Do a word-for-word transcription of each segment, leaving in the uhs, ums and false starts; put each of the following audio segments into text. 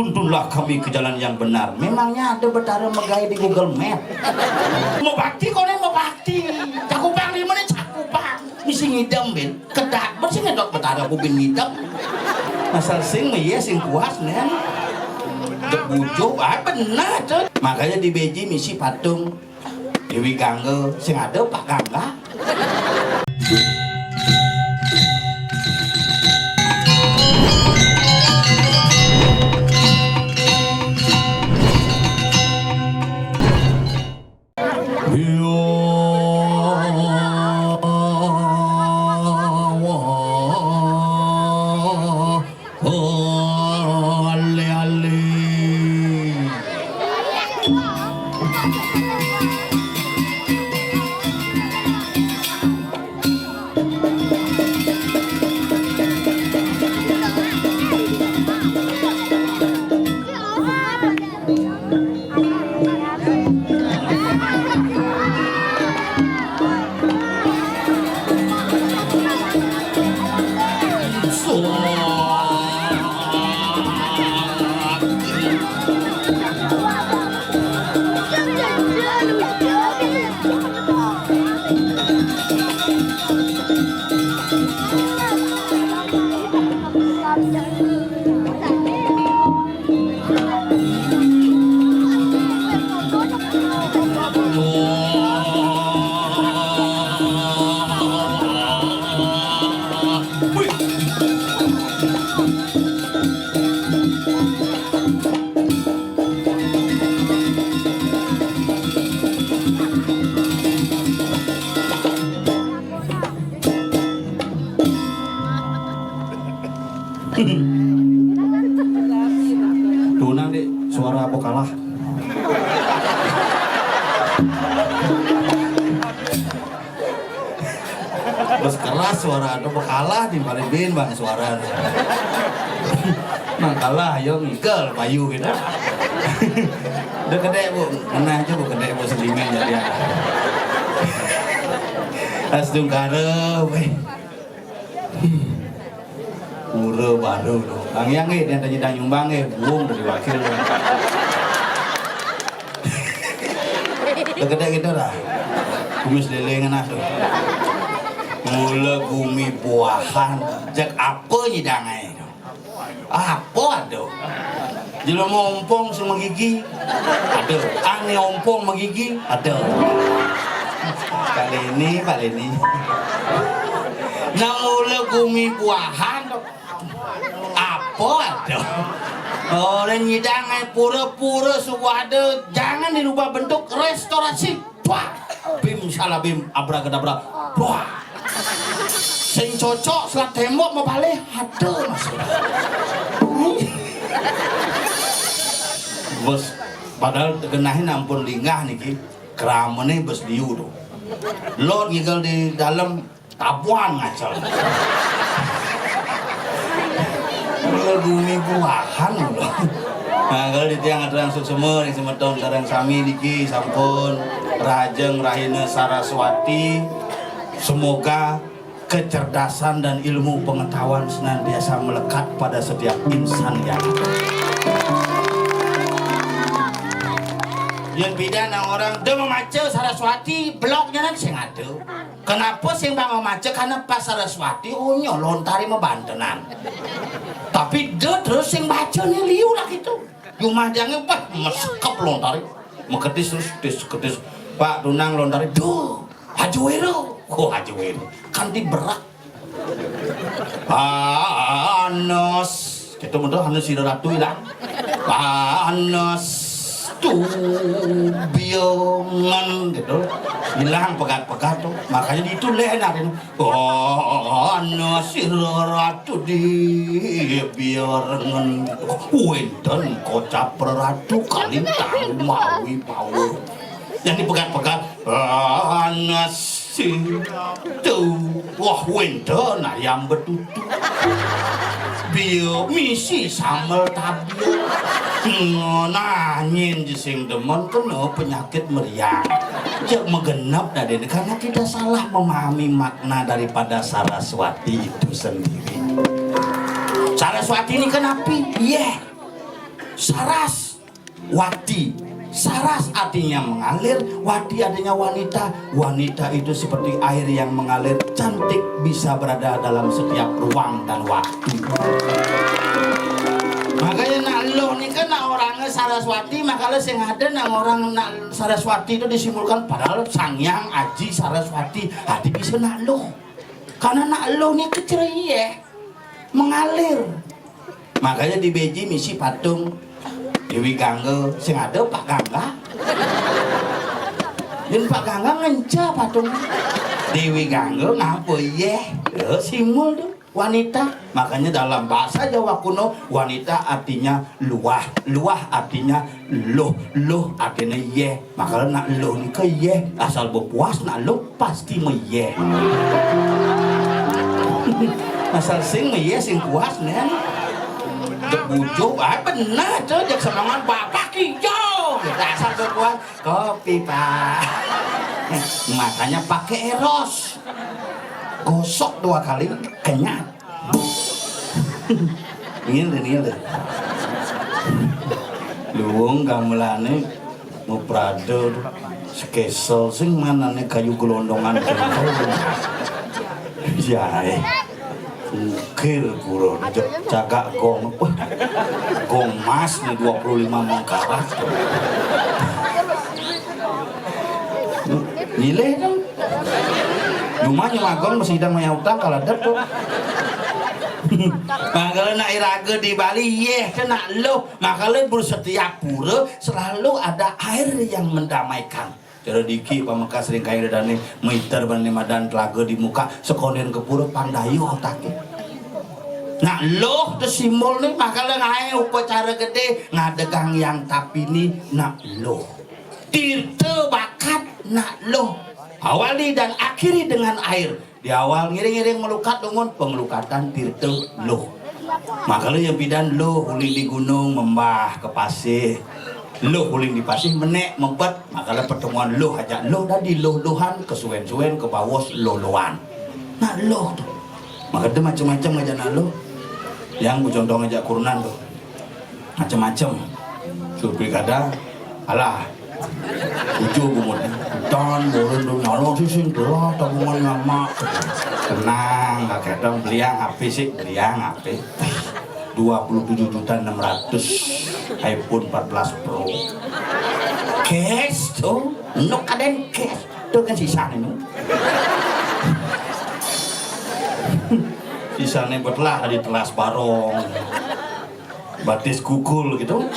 Tuntunlah kami ke jalan yang benar. Memangnya ada Betara magaé di Google Map? Mau bakti koné mau bakti. Cakupan lima nih cakupan. Misi ngidem, bin. Kedat bersih ngedot Betara ku bin ngidem. Asal sing mah iya sing puas, nén. Dek bujuk, ah, bener tuh. Makanya di Beji misi patung. Dewi Gangga, sing ada Pak Gangga. Tunang, Dek, suara apa kalah? Bes keras suara apa kalah di paling bin bang suara. Nang kalah, ayo ngigel payu kita. Udah gede, Bu. Mana aja, Bu, gede, Bu, sedimen jadi ya. As Dungkara, weh. Pura baru tu. Ang yang eh, dia tanya nyumbang eh, buang dari wakil. Udah gede gitu dah. Kumis leleng nah tu. Mula gumi buahan. Jak apa nyidang ai tu? Apa ada? Jelema ompong sama gigi? Ada. Ane ompong sama gigi? Ada. Kali ini, kali ini. Nang mula gumi buahan tu. Apa ada? Orang nyidang ai pura-pura suku ada. Jangan dirubah bentuk, restorasi. Wah, bim salabim, abrakadabra. Wah. Sing cocok selat tembok mau balik, ada masih. Bos, padahal genahin ampun linggah niki. Keramene bos liu tu. Lot ngigel di dalam tabuan ngacel. Mula gumi buahan mula. Nah, kalau di tiang aturang suksema ring semeton sareng sami niki sampun rajeng rahina Saraswati. Semoga kecerdasan dan ilmu pengetahuan senantiasa melekat pada setiap insan yang ada. Yen pidan nang orang da memaca Saraswati, blognya nang sing ada. Kenapa sing bang memaca? Karena pas Saraswati, oh, nyo lontar mabantenan. Tapi da terus sing baca ni liu lah gitu. Jumah jange, wah, mesekep lontar. Meketis terus, tis, ketis. Pak, tunang lontar. Duh, Haji Wero. Oh, Haji Wero. Kanti berak. Panas. Gitu, betul, anu sira ratu ilang. Panas tu biangan, gitu. Hilang pegat-pegat tu. Makanya itu leh nak ini. Panas sira ratu di biarengen. Wenten kocap ratu kalintang mawi pawu. Yang dipegat-pegat, panas. Sing tu, wah, wenten ayam betutu. Bio misi sambel tabi. Nah, nyin je sing demen kena penyakit meriang. Cek megenep dah deh, karena kita salah memahami makna daripada Saraswati itu sendiri. Saraswati ini kenapa? Iya. Saraswati. Saras artinya mengalir, wati artinya wanita. Wanita itu seperti air yang mengalir, cantik, bisa berada dalam setiap ruang dan waktu. Makanya nak luh nika nak orangnya Saraswati, makanya sing ada nak orang nak Saraswati itu disimpulkan padahal Sang Hyang Aji Saraswati. Hati bisa nak luh. Karena nak luh nika ceria, mengalir. Makanya di Beji misi patung Dewi Gangga, sing ada Pak Gangga. Dan Pak Gangga ngenca patung Dewi Gangga ngapa yeh? Ya, simbol tu wanita. Makanya dalam bahasa Jawa kuno, wanita artinya luah, luah artinya luh, luh artinya yeh. Makanya nak luh nika yeh, asal bepuas nak luh pasti meyeh. Asal sing meyeh sing puas nen. Dek bujuk, ah benar tu, dek semangat bapak hijau. Asal bepuas, kopi pak. Makanya pakai eros. Gosok dua kali, kenyat. Ngil deh, ngil deh. Luwung gamelane mau Prado, skesel sing manane kayu gelondongan. Jae. Ukir pura, cagak gong. Wah, gong mas nih dua puluh lima mengkarat. Nilai dong. Cuma nyelagong masih hidang maya utang kalau ada tuh. Makanya nak iraga di Bali, yeh, kena luh. Makanya pura setiap pura selalu ada air yang mendamaikan. Cara diki pamekas ring kayu dadane, miter bane madan telaga di muka, sekonden ke pura pandaya otake. Nak luh tu simbol ni, makanya ngae upacara gede, ngadegang yang tapi ni nak luh. Tirta bakat nak luh. Awali dan akhiri dengan air. Di awal ngiring-ngiring melukat dungun pengelukatan tirta luh. Makanya yang pidan luh uling di gunung membah ke pasir. Luh uling di pasir menek mebet. Makanya pertemuan luh aja luh dadi luh-luhan, kesuwen-suwen ke bawos luh-luhan. Nah luh tu. Maka tu macam-macam aja nak luh. Yang ku contoh aja kurenan tu. Macam-macam. Supir kada, alah. Tujuh bungut. Dan boleh tu nyala sih sing telah tabungan ngamak. Tenang, kakek dong beliang H P sih, beliang H P. Dua puluh tujuh juta enam ratus, iPhone empat belas Pro. Cash tu, nuk kaden cash. Tu kan sisa ni nu. Sisa ni betlah dari telas barong. Batis kukul gitu.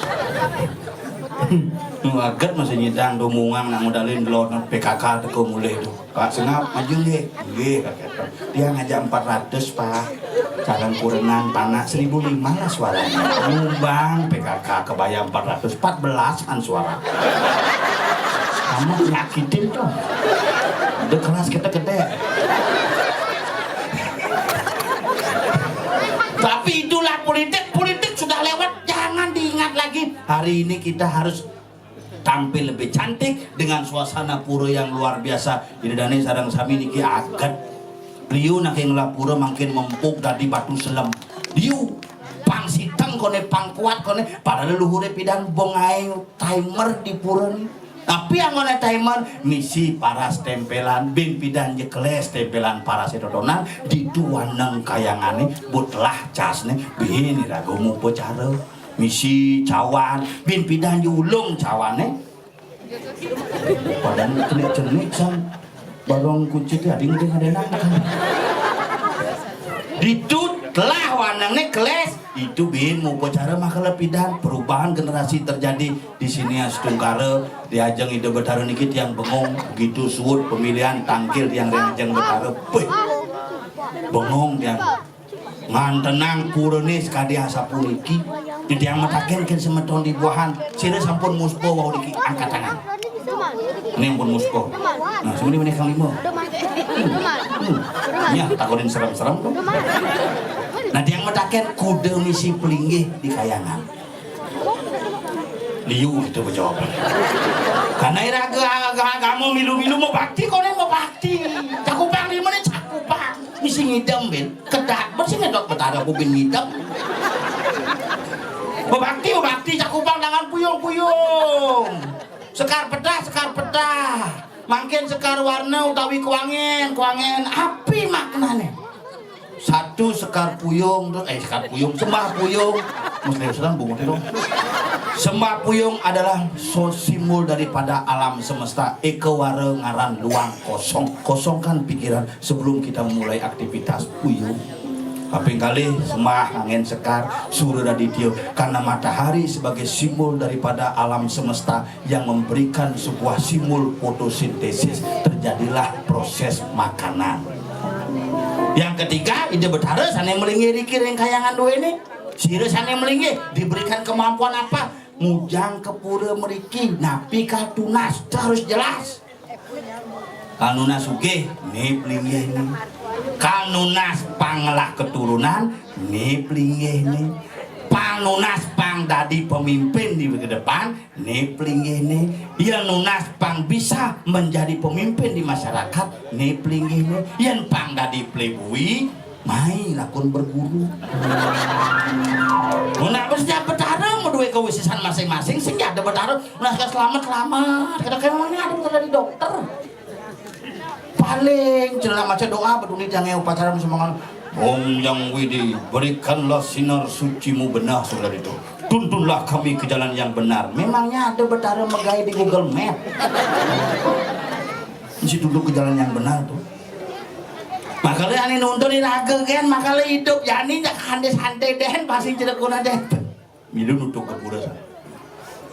Ngaget masih nyidang dumungan nak modalin delon P K K teko mulih tu. Pak Sengap maju nggih. Nggih kata. Dia ngajak empat ratus Pak. Calon kurenan panak seribu lima lah suaranya. Nyumbang P K K kebayar empat ratus, empat belas an suara. Kamu nyakitin tuh. Udah kelas kita gede. Tapi itulah politik, politik sudah lewat, jangan diingat lagi. Hari ini kita harus tampil lebih cantik dengan suasana pura yang luar biasa. Jadi dane sareng sami niki aget. Liu nanging ngelah pura mangkin mempuk dadi batu selem. Liu pang siteng kone pang kuat kone padahal luhure pidan bengai timer di pura ni. Tapi anggone timer misi paras tempelan bin pidan jekles tempelan paras totonan ditu waneng kayangane butlah casne bin iraga mupacara. Misi cawan, bin pidan diulung cawane. Padan cenik-cenik san barong kunci ti ading ding ada nang. Ditut lah wanang ne keles. Itu bin mau cara makala pidan perubahan generasi terjadi di sini ya Setungkara di ajeng Ida Betara niki tiang bengong begitu suut pemilihan tangkil tiang di ajeng Betara. Puh, bengong tiang. Ngantenang purane sakadi asapuniki. Titiang mataken ken semeton di buahan. Sira sampun muspa wau niki angkat tangan. Ini ampun muspa. Nah, sing ini menikang lima. Hmm. Hmm. Ya, takonin serem-serem tuh. Nah, tiang mataken kuda misi pelinggih di kayangan. Liu gitu jawaban. Karena iraga aga-, agama milu-milu mau bakti kone mau bakti. Cakupang di mana cakupang. Misi ngidam bin. Kedat bersih ngedok betara ku bin ngidam. Mau bakti mau bakti cakupang. Puyung-puyung. Sekar pedah, sekar pedah. Mangkin sekar warna utawi kuangen, kuangen. Api maknane? Satu sekar puyung, terus, eh, sekar puyung, sembah puyung. Mesti serang bungut itu. Sembah puyung adalah so-, simbol daripada alam semesta. Eka wara ngaran luang kosong. Kosongkan pikiran sebelum kita memulai aktivitas puyung. Kaping kalih, sembah angin sekar, Surya Raditya, karena matahari sebagai simbol daripada alam semesta yang memberikan sebuah simbol fotosintesis, terjadilah proses makanan. Yang ketiga, Ida Betara sane melinggih riki ring kayangan duene. Sira sane melinggih diberikan kemampuan apa? Mujang ke pura meriki, napi kal tunas, harus jelas. Kal nunas sugih, ne plinggih ne. Kal nunas pang ngelah keturunan, ne plinggih ne. Pang nunas pang dadi pemimpin di ke depan, ne plinggih ne. Yen nunas pang bisa menjadi pemimpin di masyarakat, ne plinggih ne. Yen pang dadi plebui, mai lakun berguru. Mun nak mesti betara, madue kawisesan masing-masing, sing ada betara. Nah, selamat, selamat. Kada kaya mana ada betara di dokter. Paling celana maca doa, beduni jange upacara semangat. Om Yang Widi, berikanlah sinar sucimu benar, saudara itu. Tuntunlah kami ke jalan yang benar. Memangnya ada betara megai di Google Map? Mesti duduk ke jalan yang benar tuh. Makanya ane nuntun iraga kan, makanya hidup jani jak hande santai den, pasti jelek guna den. Milu nutuk ke pura sana.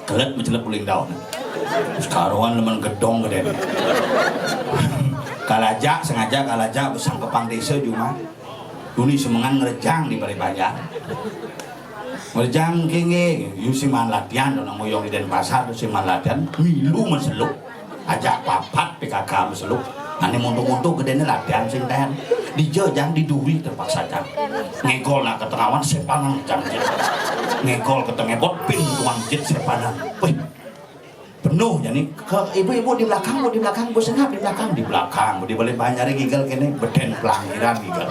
Kelet mencelep uling daun. Sekaruan leman gedong gede. Kalajak, sengaja kalajak besang kepang desa juma. Duni semengan ngerejang di balai banjar. Ngerejang kengge, yu siman latihan, dona moyong di Denpasar, siman latihan, milu menseluk. Ajak papat P K K meseluk. Ane montok-montok gedene latihan sing tahan. Dija jang diduri terpaksa jang. Ngegol nak ketengawan sepanan jang jit. Ngegol ketengepot pin tuang jit sepanan. Wih, penuh jani. Ke ibu-ibu di belakang, Bu, di belakang, Bu, sengap di belakang, di belakang, Bu, di balik banjar gigel kene, beden pelangiran gigel.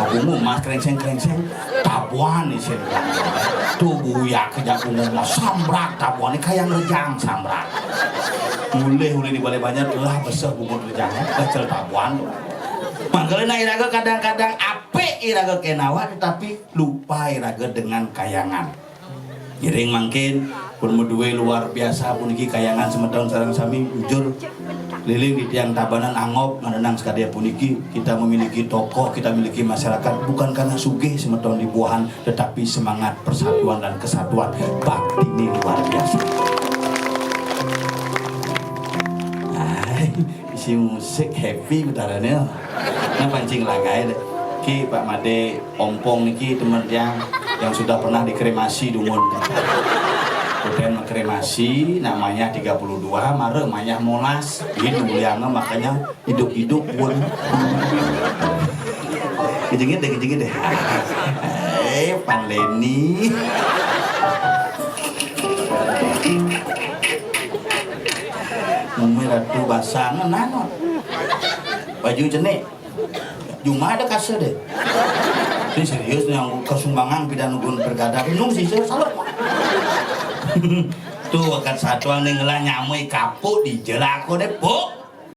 Bungu mas krengseng-krengseng, tabuan isin pelangiran. Tuh buyak kejak bungu mas, sambrak tabuan, kaya ngerejang sambrak. Mulih, mulih di balik banjar, lah beseh bungut rejang, becel tabuan. Mangkali nak iraga kadang-kadang apik iraga kenawa, tetapi lupa iraga dengan kayangan. Ngiring mangkin, pun madue luar biasa puniki kayangan semeton sareng sami, jujur. Liling di tiang Tabanan anggap nganenang sekadi puniki, kita memiliki tokoh, kita memiliki masyarakat, bukan karena sugih semeton di buahan, tetapi semangat persatuan dan kesatuan bakti ini luar biasa. Hai, isi musik happy betarane. Nah, pancing lagai deh. Ki Pak Made Ompong niki temen tiang yang sudah pernah dikremasi dumun. Kemudian mengkremasi namanya tiga puluh dua, mara mayah molas. Ini muliana makanya hidup-hidup pun. Kejengit deh, kejengit deh. Eh, Pan Leni. Mumi Ratu Basang, nano. Baju cenik. Juma ada kasa deh. Ini serius nih, yang kesumbangan pidan nugun bergada. Nung sisa salah. Tuh, akan satuan nih ngelah nyamui kapuk di jelako deh, Bu.